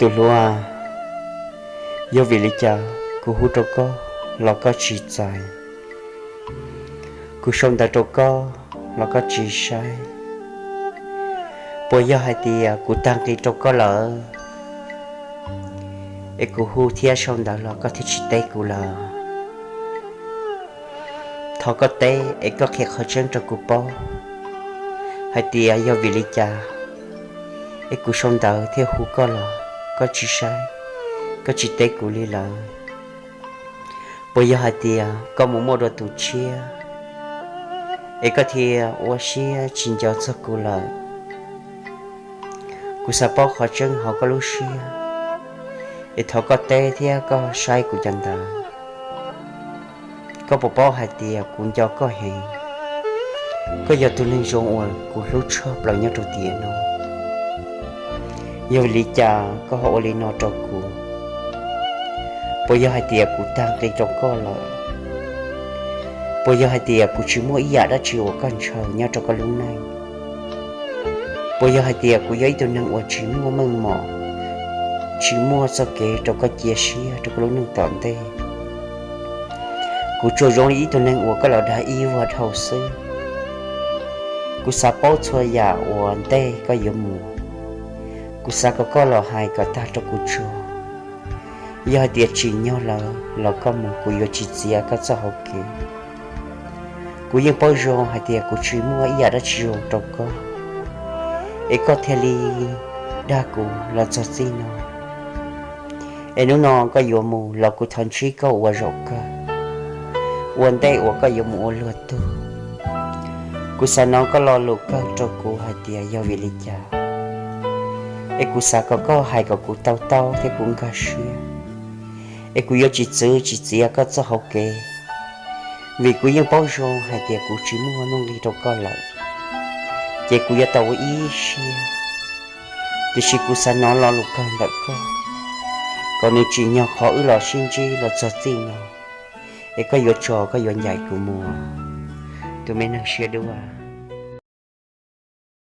Tus hluas, yog vim li cas kuv hu rau koj los koj tsis txais? Kuv sau ntawv rau koj los koj tsis saib? Puas yog hais tias kuv tag nqi rau koj lawm, es kuv hu thiab sau ntawv los koj thiaj tsis teb kuv lawm? Thov koj teb es koj qhia qhov tseeb rau kuv paub hais tias yog vim li cas es kuv sau ntawv thiab hu koj los koj tsis saib, koj tsis teb kuv li lawm. Puas yog hais tias koj mus muaj dua tus tshiab es koj thiaj ua siab tsis nco txog kuv lawm? Kuv xav paub qhov tseeb hauv koj lub siab, es thov koj teb thiab koj saib kuv cov ntawv. Koj puas paub hais tias kuv nco koj heev? Koj yog tus neeg zoo uas kuv hlub tshaj plaws nyob rau tiam no. Yog vim li cas koj ho ua li no rau kuv? Puas yog hais tias kuv tag nqi rau koj lawm? Puas yog hais tias kuv tsis muaj ib yam dab tsi uas koj ntshaw nyob rau koj lub neej? Puas yog hais tias kuv yog ib tug neeg uas tsis muaj meej mom, tsis muaj txoj kev rau koj cia siab rau koj lub neej tom ntej? Kuv tsuas zoo li ib tug neeg uas koj los dag ib vuag dhau xwb. Kuv xav paub txhua yam uas ntej koj yuav mus. Kuv xav kom koj los hais kom tag rau kuv tsuag. Yog hais tias tsim nyog lawm los koj mus, kuv yuav tsis txiav koj txoj hau kev. Kuv yeej paub zoo hais tias kuv tsis muaj ib yam dab tsi zoo rau koj, es koj thiaj li dag kuv los txog txij no. Es hnub no koj yuav mus los kuv thov ntsib koj ua zaum kawg, ua ntej uas koj yuav mus ua luag tug. Kuv xav hnov koj lo lus kawg rau kuv hais tias yog vim li cas, es kuv xav kom koj hais kom kuv tau taub thiab kuv nkag siab, es kuv yuav tsis txwv tsis txiav koj txoj hau kev, vim kuv yeej paub zoo hais tias kuv tsis muaj nuj nqis rau koj lawm, ces kuv yuav tau ua ib siab. Tiam sis kuv xav hnov lo lus kawg ntawm koj, kom nws tsim nyog qhov wb los sib ntsib los txog txij no, es koj yuav tso koj yuav ncaim kuv mus, tus me neeg siab dua.